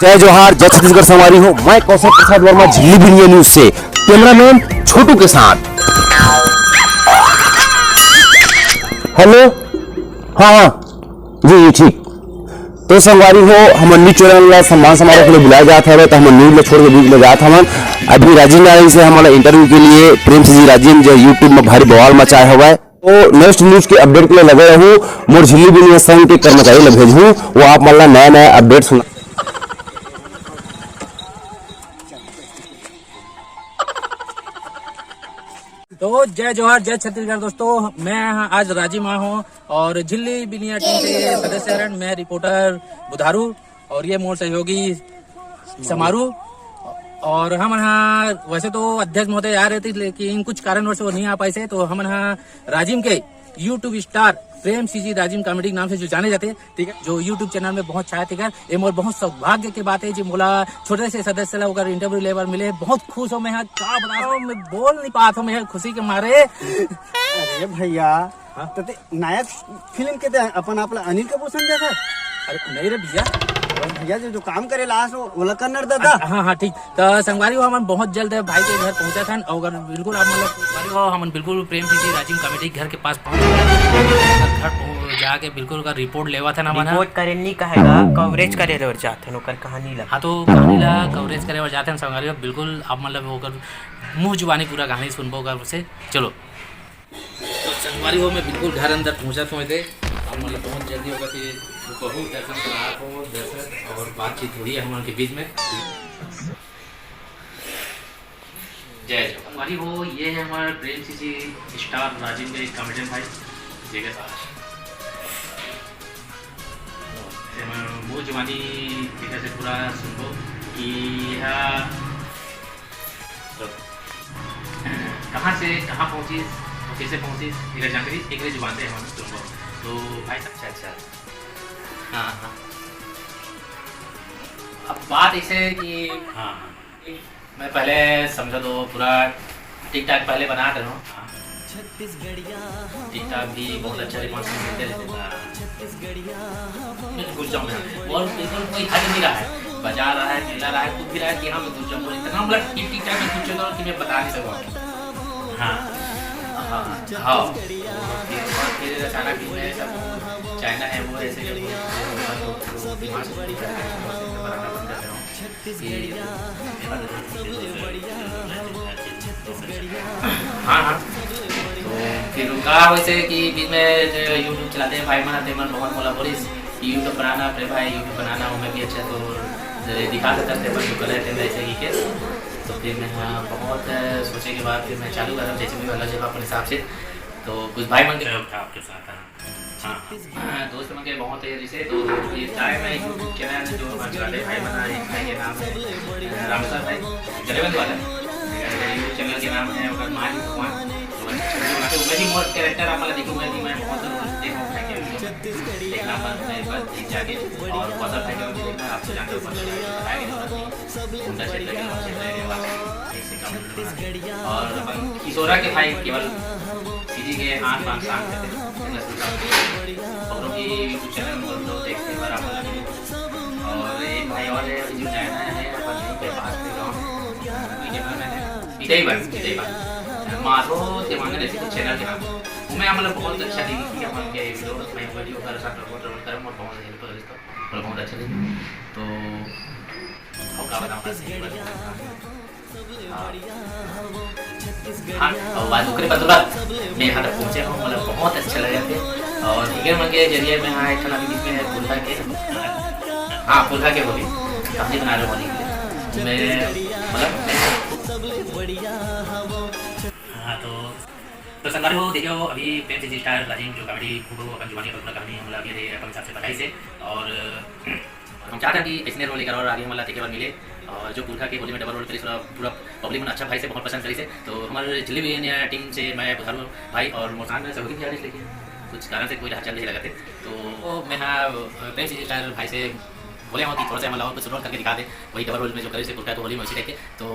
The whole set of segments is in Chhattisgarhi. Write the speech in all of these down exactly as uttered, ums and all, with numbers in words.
जय जोहार, जय छत्तीसगढ़ संगवारी हो। मैं कौशल प्रसाद वर्मा, झिल्ली बिनिया न्यूज से, कैमरामैन छोटू के साथ। हेलो, हाँ, हाँ, जी, जी, ठीक। तो संगवारी हो, हमन न्यूज चैनल ला सम्मान समारोह के लिए बुलाए जात हवे, तो हमन न्यूज ला छोड़ के बीच में जात हवन। अभी राजीव नारायण से हमारा इंटरव्यू के लिए प्रेम से जी राजीव जो YouTube में भारी बवाल मचाए हवय। तो नेक्स्ट न्यूज के अपडेट के लिए लगे रहू, मोर झिल्ली बिनिया संघ के कर्मचारी ला भेजहूँ, वो आप मन ला नया नया अपडेट सुना। तो जय जोहार, जय छत्तीसगढ़ दोस्तों, मैं आज राजीव मा हूँ और झिल्ली बिनिया टीम के सदस्य हरन। मैं रिपोर्टर बुधारू और ये मोर सहयोगी समारू। और हमन हा वैसे तो अध्यक्ष महोदय आ रहे थे, लेकिन कुछ कारणवश वो नहीं आ पाए से, तो हमन हा राजिम के YouTube स्टार प्रेम सीजी राजिम कॉमेडी के नाम से जो जाने जाते, ठीक है, जो YouTube चैनल में बहुत छाया, ठीक है, ये मोर बहुत सौभाग्य के बात है जी, मोला छोटे से सदस्य ला ओकर इंटरव्यू ले बर मिले, बहुत खुश हो मैं हा, का बताओ, मैं बोल नहीं पात हूँ मैं हा खुशी के मारे। अरे भैया, हाँ? तो ते नायक फिल्म के ते अपन आप ला अनिल कपूर समझा था? अरे नहीं रे भैया। अरे भैया, जो, जो काम करे लास्ट वो, ओला कन्नड़ दादा। हाँ, हाँ, ठीक। तो संगवारी हो, हमन बहुत जल्द भाई के घर पहुंचा था, और बिल्कुल आप मतलब, संगवारी हो, हमन बिल्कुल प्रेम सीजी राजिम कॉमेडी घर के पास पहुंच गए। घर पहुंच जाके बिल्कुल ओकर रिपोर्ट लेवा था ना, हमन हा। रिपोर्ट करे नहीं कहेगा, कवरेज करे बर जात हन, ओकर कहानी ला। हाँ, तो कहानी ला कवरेज करे बर जात हन संगवारी हो, बिल्कुल आप मतलब ओकर मुंह जुबानी पूरा कहानी सुनबो ओकर से। चलो। तो संगवारी हो, मैं बिल्कुल घर अंदर पहुंचत हूँ एदे। अब मतलब बहुत जल्दी होगा कि बहुत दर्शन करा हो, दर्शन और बातचीत हुई है हम उनके बीच में। जय जय। संगवारी हो, ये है हमारे प्रेम सीजी स्टार राजिम के कॉमेडियन भाई, जेकर साथ। ये हमारे मुंह जुबानी देखा से पूरा सुनबो कि यह तो कहाँ से कहाँ पहुँचिस और कैसे पहुँचिस, एकर जानकारी एकरे जुबान से हमन सुनबो। तो भाई साहब, अच्छा, अच्छा। हाँ, हाँ। अब बात ऐसे है कि हाँ, हाँ। मैं पहले समझा तो पूरा ठीक ठाक पहले बना दे रहा हूँ। हाँ। ठीक ठाक भी बहुत अच्छा रिस्पॉन्स मिलते रहते हैं। हाँ। मैं घुस जाऊँ मैं। और बिल्कुल कोई हट नहीं रहा है। बजा रहा है, चिल्ला रहा है, कूद भी रहा है कि हाँ, मैं घुस जाऊँ। इतना मतलब ठीक, ठीक ठाक मैं घुस चुका हूँ कि मैं बता नहीं सकूँ आपको। हाँ। हाँ, हाँ। तो फिर, और फिर अचानक ही मैं सब चाइना है, वो ऐसे करके तो दिमाग से बनाना बंद कर दे रहा हूँ। हाँ, हाँ। तो फिर का वैसे कि बीच में जो YouTube चलाते हैं भाई मन, ते मन बहुत मोला बोलिस कि YouTube बनाना, प्रेम भाई YouTube बनाना, वो मैं भी अच्छा तो दिखा सकता ते मन जो गलत है वैसे ही के। तो फिर मैं, हाँ, बहुत सोचे के बाद फिर मैं चालू करा, जैसे भी वाला जगह अपने हिसाब से। तो कुछ भाई मन के था आपके साथ, हाँ। हाँ, हाँ, दोस्त मन के बहुत है, जैसे तो ये चाहे मैं YouTube चैनल जो हमारे छोटे भाई बना है, भाई के नाम है, अ, रामसर भाई, जलेबंद वाला। मेरा YouTube चैनल के नाम है ओकर माँ जी भगवान। तो मैं भी मोर कैरेक्टर आप वाला देखूंगा कि मैं बहुत जरूर देखूँ भाई के video। एक नंबर में बस एक जाके और बदल भाई का भी देखना, आप तो जानते हो बदल भाई को बताया नहीं, उनका क्षेत्र के क्षेत्र है, वापस एक से कम और अपन किशोरा के भाई केवल सीधी के आन बान शान करते हैं। और भी YouTube चैनल में लोग देखते हैं बराबर। और एक भाई और है जो चाइना है, अपन यहीं पे पास के गाँव में, ठीक है ना, मैंने इधर ही बात, इधर ही बात। माधो देवांगन ऐसे कुछ चैनल के नाम। वो मैं मतलब बहुत अच्छा दिन की अपन के वीडियो, मैं वीडियो कर साथ प्रमोट प्रमोट करूँ और बहुत हेल्प कर देता हूँ और बहुत अच्छा दिन। तो और का बताऊँ, बस यही बात। हाँ, और बाद ओकरे बाद तुरंत मैं यहाँ तक पहुँचे हूँ, मतलब बहुत अच्छा लगे थे। और इकर मन के जरिए मैं हाँ एक ठन अभी बीच में पुरखा के, हाँ पुरखा के होली, कहानी बना रहे होली के लिए। मैं मतलब मैं हाँ तो तो संगवारी हो, देखियो, अभी प्रेम से जी स्टार राजीव जो कॉमेडी खूब अपन जुबानी पर पूरा कहानी हमला अभी दे अपन हिसाब से बताई से। और हम चाहते हैं कि ऐसने रोल लेकर और आगे हमला देखे बर मिले। और जो पुरखा के होली में डबल रोल करी, पूरा, पूरा पब्लिक मन अच्छा भाई से बहुत पसंद करी से। तो हमारे जिले भी टीम से मैं बुधारू भाई और मोर साथ में सहयोगी भी आर्टिस्ट लेके कुछ कारण से कोई हाथ चल नहीं लगा थे। तो मैं हाँ प्रेम से जी स्टार भाई से बोले हूँ कि थोड़ा सा हमला और कुछ रोल करके दिखा दे, वही डबल रोल में जो करी से पुरखा को होली में उसी टाइप के। तो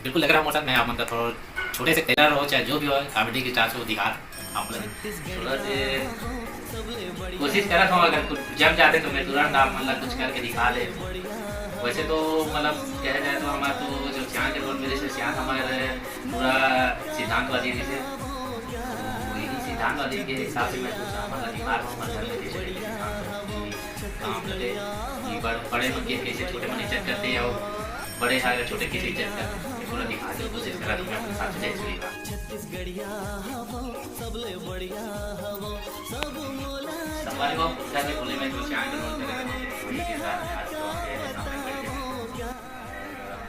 बिल्कुल लग रहा है मोर साथ, मैं आप मन का थोड़ा छोटे से ट्रेलर हो चाहे जो भी हो, कॉमेडी के चार सौ दिखा आप लोग थोड़ा से कोशिश करत हूँ, अगर कुछ जम जाते तो मैं तुरंत आप मन ला कुछ करके दिखा दे। वैसे तो मतलब कहा जाए तो हमारा तो जो सियान के रोल में, जैसे सियान हमारे पूरा सिद्धांतवादी रहिसे, तो यही सिद्धांतवादी के हिसाब से मैं सोचा हमारा दिमाग में हमारे घर में कैसे कैसे सिद्धांत हो कि काम करे कि बड़-, बड़े मन के कैसे छोटे मन इज्जत करते हैं और बड़े आगे छोटे कैसे इज्जत करते हैं, ये पूरा दिखाने की कोशिश करा तो मैं अपने साथ से जाए छुरी का। संगवारी हो, कुत्ता के बोले में जो सियान के रोल करे हैं, वही के साथ में आज तो हम ये सामने बैठे हैं।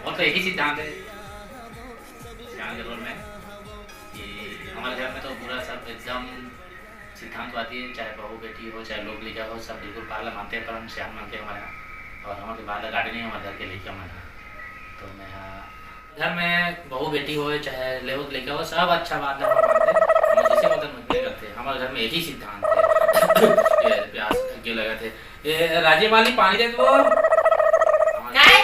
और तो एक ही सिद्धांत है सियान के रोल में कि हमारे घर में तो पूरा सब एकदम सिद्धांतवादी है, चाहे बहू बेटी हो, चाहे लोग लइका हो, सब बिल्कुल पाला मानते हैं, पर हम सियान मानते हैं हमारे यहाँ। और हमारे बाल काटे नहीं हमारे घर के लइका मन ह। तो मैं, हाँ, घर में बहू बेटी हो, चाहे लोग लइका हो, सब अच्छा बात है, हम मानते हैं। हम जैसे बोलते हैं, मजबूरी करते हैं। हमारे घर में एक ही सिद्धांत है। ये प्यास लगे लगा थे। ए, राजीव माली, पानी दे दो। काय?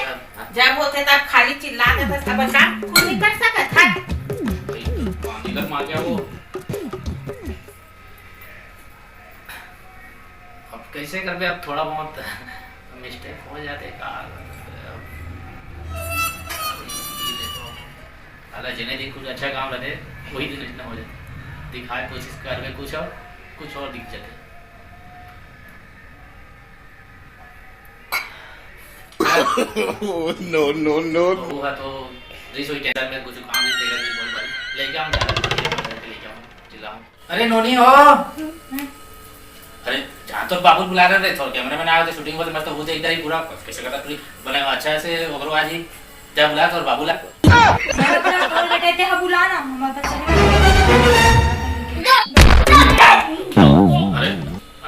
जब होथे तब खाली चिल्ला देथस, अब का कुछ नहीं कर सकत हस। भाई, पानी का मार गया वो। अब कैसे करबे, अब थोड़ा बहुत मिस्टेक हो जाते का। अला जेने दिन कुछ अच्छा काम रहते, वही दिन इतना हो जाता। दिखाए कोशिश करबे कुछ और, कुछ और दिख जाते। Oh, no, no, no। बहू हा तो रईस होही टेंशन में, कुछ काम नहीं देगा, नहीं बोल पाई। लेके आऊँ, जाना पड़ेगा, लेके आऊँ, चिल्लाऊँ। अरे नोनी हो। अरे जहाँ तो बाबू बुला रहे थे, थोड़ा कैमरा मैन आया तो शूटिंग पर, मैं तो वो देखता ही पूरा कैसे करता, पूरी बना अच्छा से ओकरो आज ही। जा बुला तोर बाबू ला। मैं अपना कॉल बेटे ते हा बुला ना, हमारे पास चले। अरे,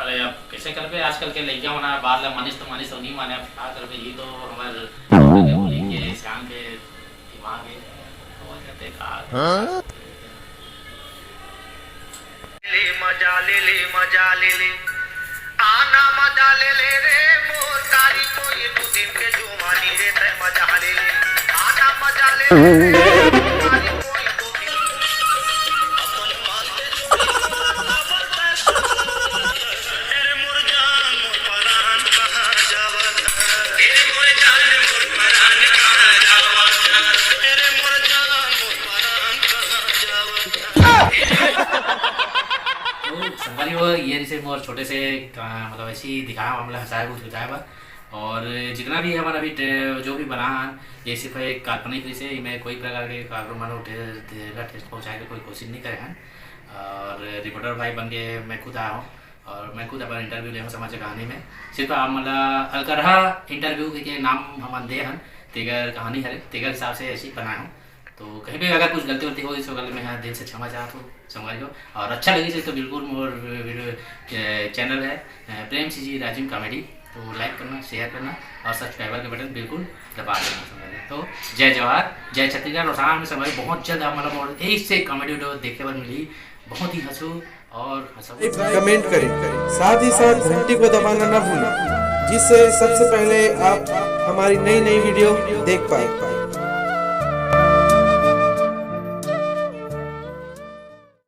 अरे, अब कैसे करबे? आजकल के लइका मन ह बात ला मानिस तो मानिस, तो नहीं माने। अब का करबे? ये तो हमारे बोली के शान के दिमाग है। तो वो कहते का हाँ? ले मजा ले ले, मजा ले ले, आना मजा ले ले रे मोर कारी, कोई दो दिन के जुवानी रे, तय मजा ले ले, आना मजा ले ले रे मोर कारी, कोई दो दिन। अपन मन के जुवानी रे मोर जान, मोर परान कहाँ जावत? ए मोर जान, मोर परान कहाँ जावत? ए मोर जान, मोर परान कहाँ जावत? तो संगवारी हो, ये रिसे मोर छोटे से, अ, मतलब ऐसे ही दिखाया, हमला हंसाया, कुछ बताया बा। और जितना भी हमारा अभी टे-, जो भी बना है, ये सिर्फ एक काल्पनिक रिसे, मैं कोई प्रकार के काकरो मन उठे, ठेस पहुँचाए के कोई कोशिश नहीं करे हैं। और रिपोर्टर भाई बन के मैं खुद आया हूँ और मैं खुद अपन इंटरव्यू ले हूँ समाज के कहानी में। सिर्फ आप मतलब अलकरहा इंटरव्यू के, के नाम हम दे हन, तेगर कहानी हरे, तेगर हिसाब से ऐसी बनाया हूँ। तो कहीं भी अगर कुछ गलती वलती होइस, ओकर ले मैं ह दिल से क्षमा चाहत हूँ, संगवारी हो। और अच्छा लगिस हे तो बिल्कुल मोर वीडियो, ए, चैनल है, ए, प्रेम सी जी राजिम कॉमेडी, तो लाइक करना, शेयर करना और सब्सक्राइबर के बटन बिल्कुल दबा देना, संगवारी हो। तो जय जोहार, जय छत्तीसगढ़। और सामने संगवारी बहुत जल्द आप मतलब मोर ऐसे कॉमेडी वीडियो देखे बर मिली, बहुत ही हंसू और हंसू। एक कमेंट करें, साथ ही साथ घंटी को दबाना ना भूलें, जिससे सबसे पहले आप हमारी नई नई वीडियो देख पाए।